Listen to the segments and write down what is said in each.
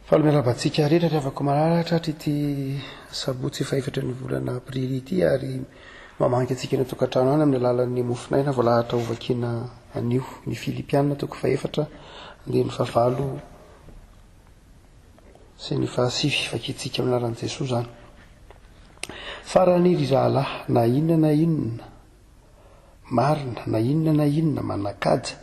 Faly miarahaba antsika rehetra ry havako malala tratry ity sabotsy fahefatra ny volana aprily ity ary mamangy antsika any an-tokantrano any amin'ny alalan'ny mofon'aina voalahatra hovakiana anio ny Filipiana toko fahefatra andininy fahavalo sy ny fahasivy vakintsika amin'ny anaran'i Jesoa izany. Farany ry rahalahy na inona na inona marina, na inona na inona manan-kaja,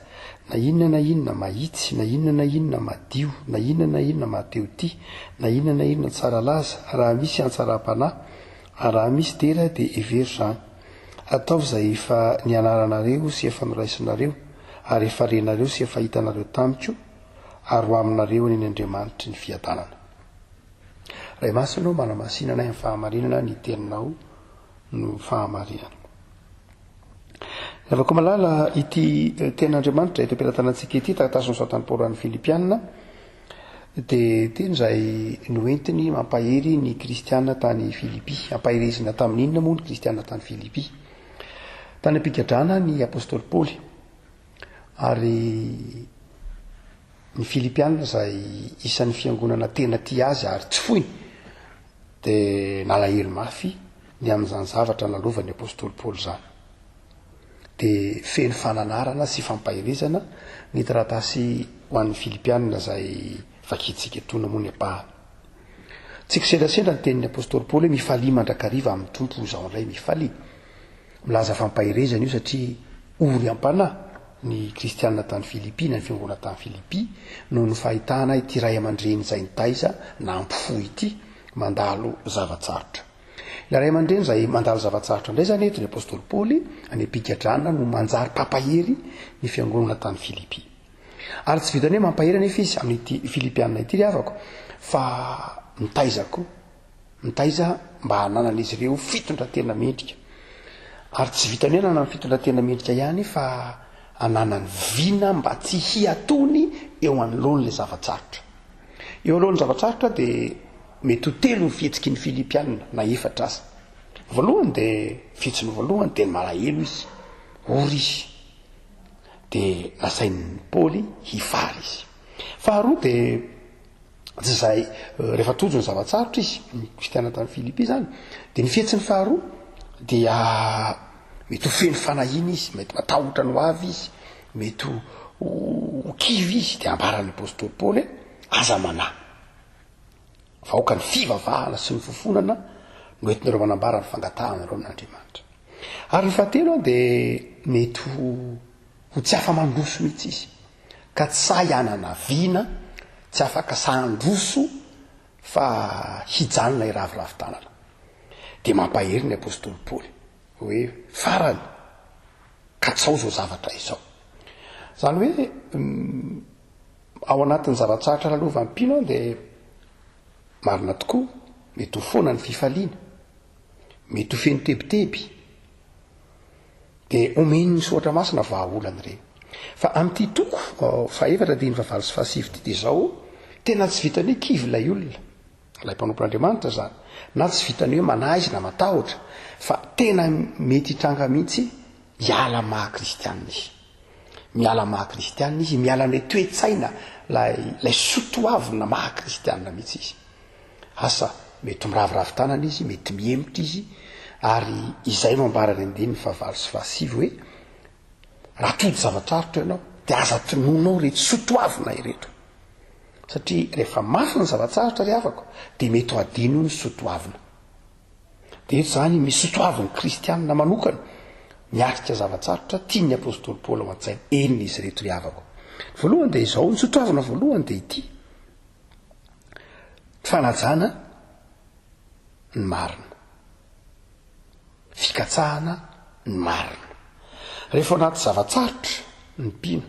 na inona na inona mahitsy, na inona na inona madio, na inona na inona mahatehotia, na inona na inona tsara laza, raha misy hantsaram-panahy, ary raha misy dera dia hevero izany. Ataovy izay efa nianaranareo sy efa noraisinareo, ary efa renareo sy efa hitanareo tamiko, ary ho aminareo anie ny Andriamanitry ny fiadanana. Ray Masina ô, manamasina anay amin'ny fahamarinana ny teninao. no fahamarinana. Ravako malala ity eh, tenin'Andriamanitra eto am-pelatanantsika ity, taratasy nosoratan'i Paoly ho an'ny Filipiana, dia teny izay noentiny mampahery ny kristiana tany Filipy. Ampaherezina tamin'ny inona moa ny kristiana tany Filipy? Tany am-pigadrana ny apostoly Paoly ary ny Filipiana izay isan'ny fiangonana tena tia azy ary tsy foiny dia nalahelo mafy ny amin'izany zavatra nalovan'ny apostoly Paoly izany. Dia feno fananarana sy fampaherezana ny taratasy ho an'ny Filipianina izay vakintsika etoana moa ny ampahany. Tsy kisendrasendra ny tenin'ny apostoly Paoly hoe mifalia mandrakariva amin'ny Tompo izao indray mifalia. Milaza fampaherezana io satria ory am-panahy ny kristiana tany Filipy na ny fiangonana tany Filipy noho ny fahitana ity ray aman-dreny izay nitaiza nampifoha ity mandalo zava-tsarotra. Ilay ray aman-dreny izay mandalo zava-tsarotra indray izany eto ny apostoly Paoly any am-pigadrana no manjary mpampahery ny fiangonana tany Filipy. Ary tsy vitan'ny hoe mampahery anefa izy amin'ity Filipiana ity ry havako fa mitaiza koa. Mitaiza mba hananan'izy ireo fitondran-tena mendrika. Ary tsy vitan'ny hoe hananany fitondran-tena mendrika ihany fa hananany vina mba tsy hiatony eo anoloan'ilay zava-tsarotra. Eo alohan'ny zava-tsarotra dia mety ho telo ny fihetsiky ny Filipiana na efatra aza. Voalohany dia fihetsiny voalohany dia ny malahelo izy, ory izy. Dia nasain'i Paoly hifary izy. Faharoa dia Tsy izay, rehefa tojo ny zava-tsarotra izy, ny kristiana tany Filipy izany, dia ny fihetsiny faharoa dia mety ho feno fanahiana izy, mety matahotra ny ho avy izy, mety ho kivy izy, dia ambaran'ny apostoly Paoly hoe aza manahy. Fa aoka ny fivavahana sy ny fofonana no entinareo manambara ny fangatahanareo amin'Andriamanitra. Ary ny fahatelo dia mety ho tsy afa-mandroso mihitsy izy. ka tsy sahy hanana vina, tsy afaka sahy handroso fa hijanona hiraviravy tanana. Dia mampahery ny apostoly Paoly hoe farany, katsao izao zavatra izao. Izany hoe ao anatin'ny zava-tsarotra lalovan'ny mpino dia marina tokoa mety ho foana ny fifaliana, mety ho feno tebiteby, Dia omen'ny Soratra Masina vahaolana ireny. Fa amin'ity toko fahefatra andininy fahavalo sy fahasivy ity dia izao, tena tsy vitan'ny hoe kivy ilay olona, ilay mpanompon'Andriamanitra izany, na tsy vitan'ny hoe manahy izy na matahotra, fa tena mety hitranga mihitsy hiala amin'ny maha kristianina izy. Miala amin'ny maha kristianina izy, miala amin'ilay toe-tsaina, ilay ilay soatoavina maha kristianina mihitsy izy. Asa, mety miraviravy tanana izy, mety mihemotra izy, ary izay no ambaran'ny andininy fahavalo sy fahasivy hoe, raha tojo zava-tsarotra ianao, dia aza tononao ireto sotoavina ireto. Satria rehefa mafy ny zava-tsarotra ry havako, dia mety ho adino ny sotoavina. Dia eto izany misy sotoavin'ny kristianina manokana miatrika zava-tsarotra tian'ny apostoly Paoly ao an-tsaina. Enina izy ireto ry havako. Voalohany dia izao, ny sotoavina voalohany dia ity. Fanajana ny marina. Fikatsahana ny marina. Rehefa ao anaty zava-tsarotra ny mpino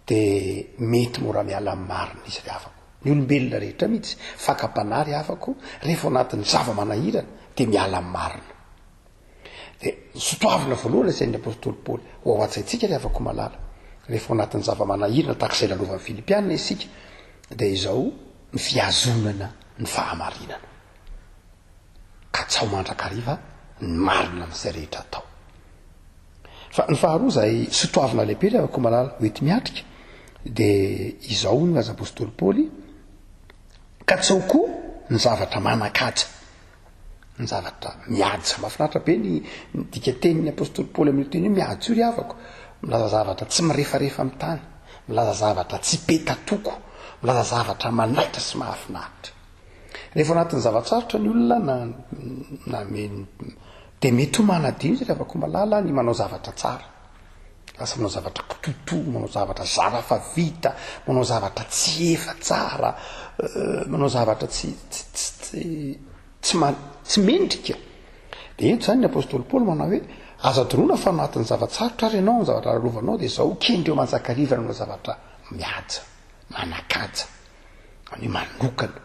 dia mety mora miala amin'ny marina izy ry havako. Ny olombelona rehetra mihitsy, fakam-panahy ry havako, rehefa ao anatin'ny zava-manahirana dia miala amin'ny marina. Dia ny sotoavina voalohany lazain'ny apostoly Paoly ho ao an-tsaintsika ry havako malala, rehefa ao anatin'ny zava-manahirana tahaka izay lalovan'ny Filipiana isika, dia izao ny fihazonana ny fahamarinana. Katsaho mandrakariva ny marina amin'izay rehetra atao. Fa ny faharoa izay sotoavina lehibe ry havako malala ho enti-miatrika dia izao no lazain'ny apostoly Paoly. Katsao koa ny zavatra manan-kaja, ny zavatra mihaja. Mahafinaritra be ny dikatenin'ny apostoly Paoly amin'io teny io, mihaja io ry havako. Milaza zavatra tsy mirefarefa amin'ny tany, milaza zavatra tsy peta-toko, milaza zavatra manaitra sy mahafinaritra. Rehefa anatin'ny zava-tsarotra ny olona na na dia mety ho manadino izy ry havako malala ny manao zavatra tsara. Lasa manao zavatra kitotoa, manao zavatra zara fa vita, manao zavatra tsy efa tsara, manao zavatra tsy tsy tsy tsy ma- tsy mendrika. De eto zany ny apostoly Paoly manao hoe aza adinoina fa anatin'ny zava-tsarotra ary ianao, ny zavatra lalovanao de zao, kendreo manjakariva ny hanao zavatra mihaja, manan-kaja, ny manokana,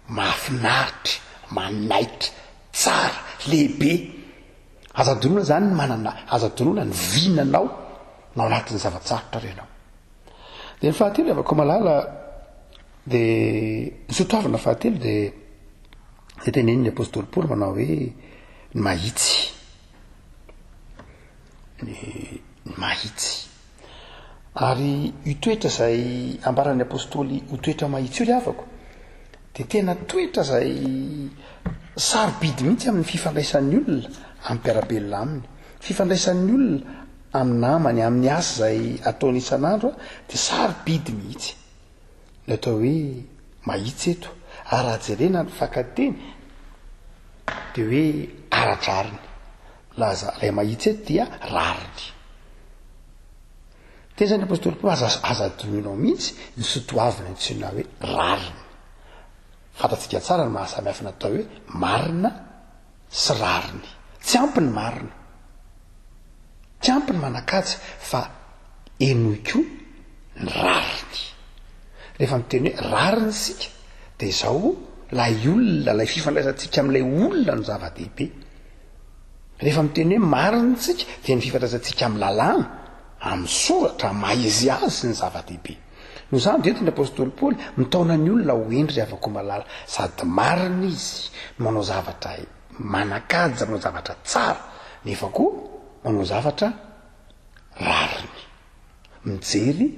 mahafinaritra, manaitra, tsara, lehibe. Aza adinoina zany ny manana, aza adinoina ny vinanao na ao anatin'ny zava-tsarotra ary ianao. De ny fahatelo havako malala de ny soatoavina fahatelo de de tenenin'ny apostoly Paoly manao hoe ny mahitsy, ny ny mahitsy. Ary io toetra izay ambaran'ny apostoly ho toetra mahitsy io ry havako dia tena toetra izay sarobidy mihitsy amin'ny fifandraisan'ny olona amin'ny mpiara-belona aminy. Fifandraisan'ny olona amin'ny namany, amin'ny asa izay ataony isan'andro dia sarobidy mihitsy. Ny atao hoe mahitsy eto, ary raha jerena ny fakan-teny dia hoe ara-drariny. Milaza ilay mahitsy eto dia rariny. Teny zany apostoly Paoly, aza aza adinoinao mihitsy ny sotoavina antsoina hoe rariny. Fantatsika tsara ny mahasamihafa ny atao hoe marina sy rariny. Tsy ampy ny marina. Tsy ampy ny manan-kaja fa henoy koa ny rariny. Rehefa miteny hoe rariny isika dia izao ilay olona, ilay fifandraisantsika amin'ilay olona no zava-dehibe. Rehefa miteny hoe marina isika dia ny fifandraisantsika amin'ny lalàna, amin'ny soratra, amin'ny maha izy azy ny zava-dehibe. Noho izany dia eto ny apostoly Paoly mitaona ny olona ho hendry ry havako malala, sady marina izy no manao zavatra manan-kaja, manao zavatra tsara, nefa koa manao zavatra rariny. Mijery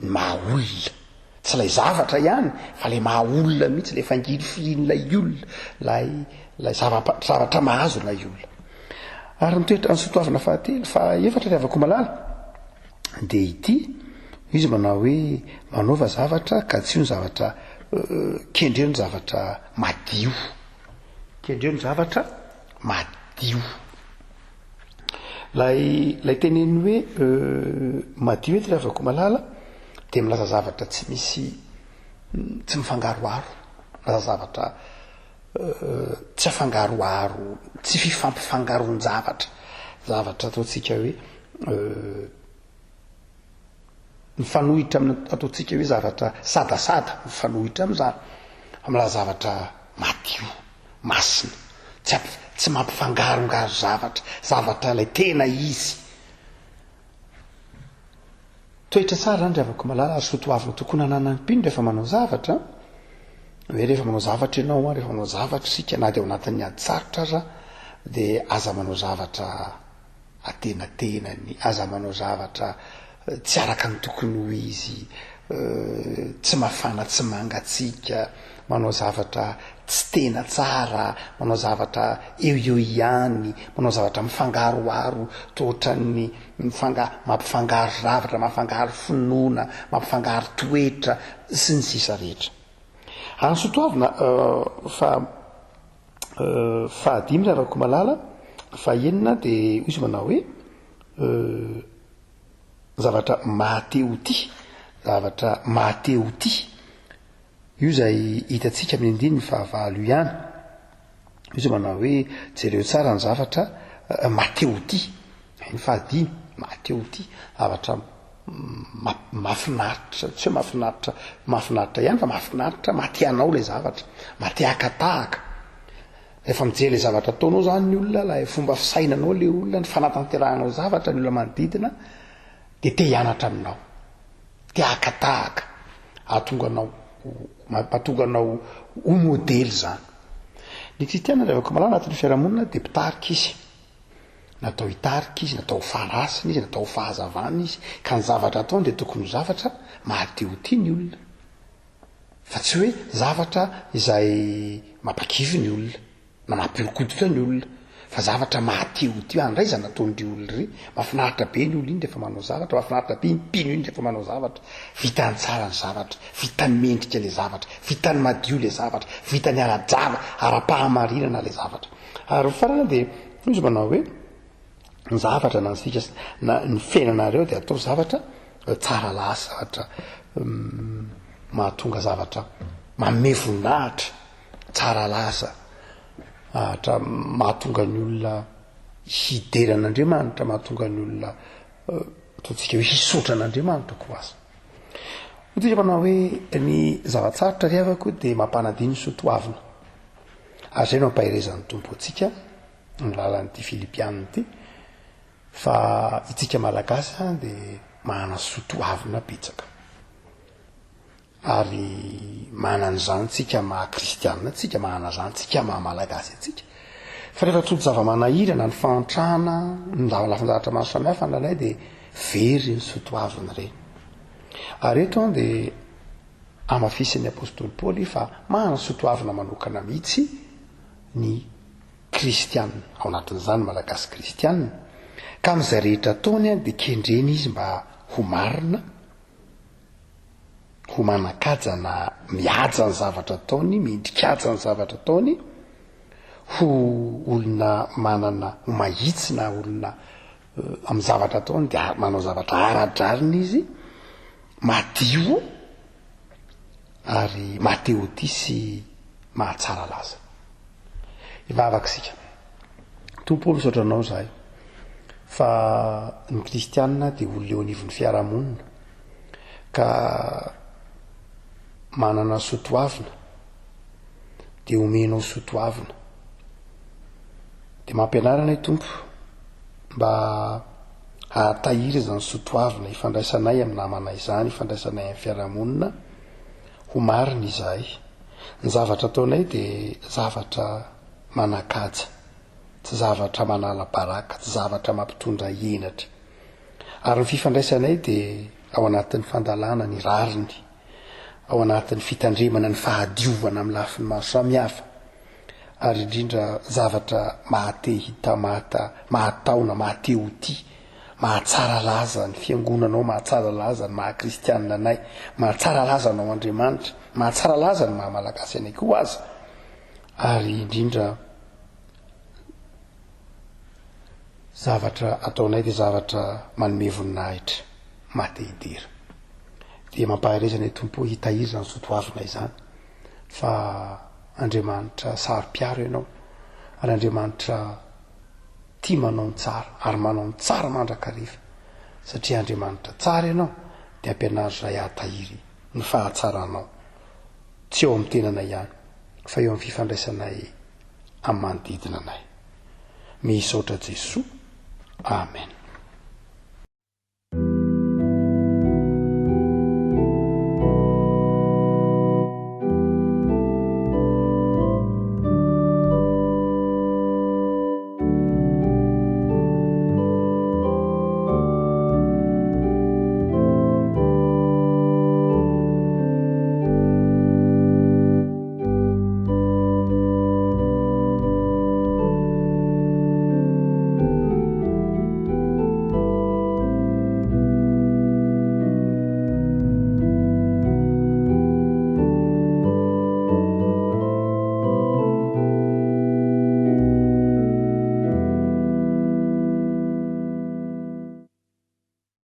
ny maha olona. Tsy ilay zavatra ihany fa ilay maha olona mihitsy, ilay fangirifirian'ilay olona, ilay ilay zava- zavatra mahazo ilay olona. Ary ny toetra ny soatoavina fahatelo, fahaefatra ry havako malala, dia ity, izy manao hoe manaova zavatra ka tsy io ny zavatra kendreo ny zavatra madio. Kendreo ny zavatra madio. Ilay ilay teneniny hoe madio eto ry havako malala dia milaza zavatra tsy misy tsy mifangaroharo, milaza zavatra tsy afangaroharo, tsy fifampifangaroan-javatra, zavatra ataontsika hoe Mifanohitra amin'ny ataontsika hoe zavatra sadasada, mifanohitra amin'izany, fa milaza zavatra madio, masina, tsy ampi- tsy mampifangarongaro zavatra, zavatra ilay tena izy. Toetra tsara izany ry havako malala ary soa toavina tokony hananan'ny mpino rehefa manao zavatra, hoe rehefa manao zavatra ianao, rehefa manao zavatra isika na dia ao anatin'ny ady sarotra aza dia aza manao zavatra antenatenany, aza manao zavatra tsy araka ny tokony ho izy, tsy mafana tsy mangatsiaka, manao zavatra tsy tena tsara, manao zavatra eo eo ihany, manao zavatra mifangaroharo toa ohatran'ny mifanga- mampifangaro zavatra, mampifangaro finoana, mampifangaro toetra, sy ny sisa rehetra. Ary ny soatoavina fa. Fahadimy ry havako malala, fahenina dia hoy izy manao hoe zavatra mahate ho tia, zavatra mahate ho tia. Io izay hitantsika amin'ny andininy fahavalo io ihany. Hoy izy manao hoe jereo tsara ny zavatra mahate ho tia. Ny fahadimy, mahate ho tia, zavatra mahafinaritra, tsy hoe mahafinaritra, mahafinaritra ihany fa mahafinaritra, maha-te hanao ilay zavatra, maha-te haka tahaka. Rehefa mijery ilay zavatra ataonao zany ny olona, ilay fomba fisainanao ilay olona, ny fanatanterahanao zavatra ny olona manodidina, de te hianatra aminao, te haka tahaka, ahatonga anao, mahatonga anao ho modely zany. Ny kristiana ry havako malala anatin'ny fiarahamonina dia mpitarika izy. Natao hitarika izy, natao ho farasina izy, natao ho fahazavana izy, ka ny zavatra ataony dia tokony ho zavatra mahadio tia ny olona. Fa tsy hoe zavatra izay mampakivy ny olona, na mampihoron-koditra ny olona, fa zavatra maha-te ho tia. Andray izany nataon'ireo olona ireo. Mahafinaritra be ny olona iny rehefa manao zavatra, mahafinaritra be ny mpino iny rehefa manao zavatra. Vitany tsara ny zavatra, vitany mendrika ilay zavatra, vitany madio ilay zavatra, vitany ara-java, ara-pahamarinana ilay zavatra. Ary ny farany dia hoy izy manao hoe, ny zavatra na ny fika na ny fiainanareo dia atao zavatra tsara lasa, zavatra mahatonga zavatra manome voninahitra, tsara laza, ahatra mahatonga ny olona hidera an'Andriamanitra, mahatonga ny olona ataontsika hoe hisaotra an'Andriamanitra koa aza. Hoy tsika manao hoe ny zava-tsarotra ry havako dia mampanadino ny soa toavina. Ary izay no ampaherezan'ny Tompo antsika ny lalan'ity Filipiana ity fa itsika Malagasy dia manana soa toavina betsaka. Ary manana izany tsika maha kristianina antsika, manana izany tsika maha malagasy antsika. Fa rehefa tojo zava-manahirana ny fahantrana, ny lafin-javatra maro samihafa indraindray dia very ny soa toavina ireny. Ary eto an dia hamafisin'ny apostoly Paoly fa manana soa toavina manokana mihitsy ny kristianina, ao anatin'izany malagasy kristianina, ka amin'izay rehetra ataony dia kendreny izy mba ho marina, ho manan-kaja na mihaja ny zavatra ataony, mendri-kaja ny zavatra ataony, ho olona manana, ho mahitsy na olona amin'ny zavatra ataony dia manao zavatra ara-drariny izy, madio ary mahatehotia sy mahatsara laza. Hivavaka isika. Tompo ô, misaotra anao izahay fa ny kristianina dia olona eo anivon'ny fiarahamonina ka manana soa toavina dia omenao soa toavina. Dia mampianara anay Tompo mba hahatahiry izany soa toavina ifandraisanay amin'ny namanay izany, ifandraisanay amin'ny fiarahamonina, ho marina izahay. Ny zavatra ataonay dia zavatra manan-kaja, tsy zavatra manala baraka, tsy zavatra mampitondra henatra. Ary ny fifandraisanay dia ao anatin'ny fandalana ny rariny, ao anatin'ny fitandremana ny fahadiovana amin'ny lafiny maro samihafa, ary indrindra zavatra maha-te hitamata, mahataona, maha-te ho tia, mahatsara laza ny fiangonanao, mahatsara laza ny maha kristianina anay, mahatsara laza anao Andriamanitra, mahatsara laza ny maha malagasy anay koa aza, ary indrindra zavatra ataonay dia zavatra manome voninahitra, maha te hidera. Dia mampahereza anay Tompo hitahiry izany soatoavina izany fa Andriamanitra saro-piaro ianao ary Andriamanitra tia manao ny tsara ary manao ny tsara mandrakariva satria Andriamanitra tsara ianao dia ampianaro izahay hahatahiry ny fahatsaranao tsy eo amin'ny tenanay ihany fa eo amin'ny fifandraisanay amin'ny manodidina anay. Misaotra Jesoa. Amen.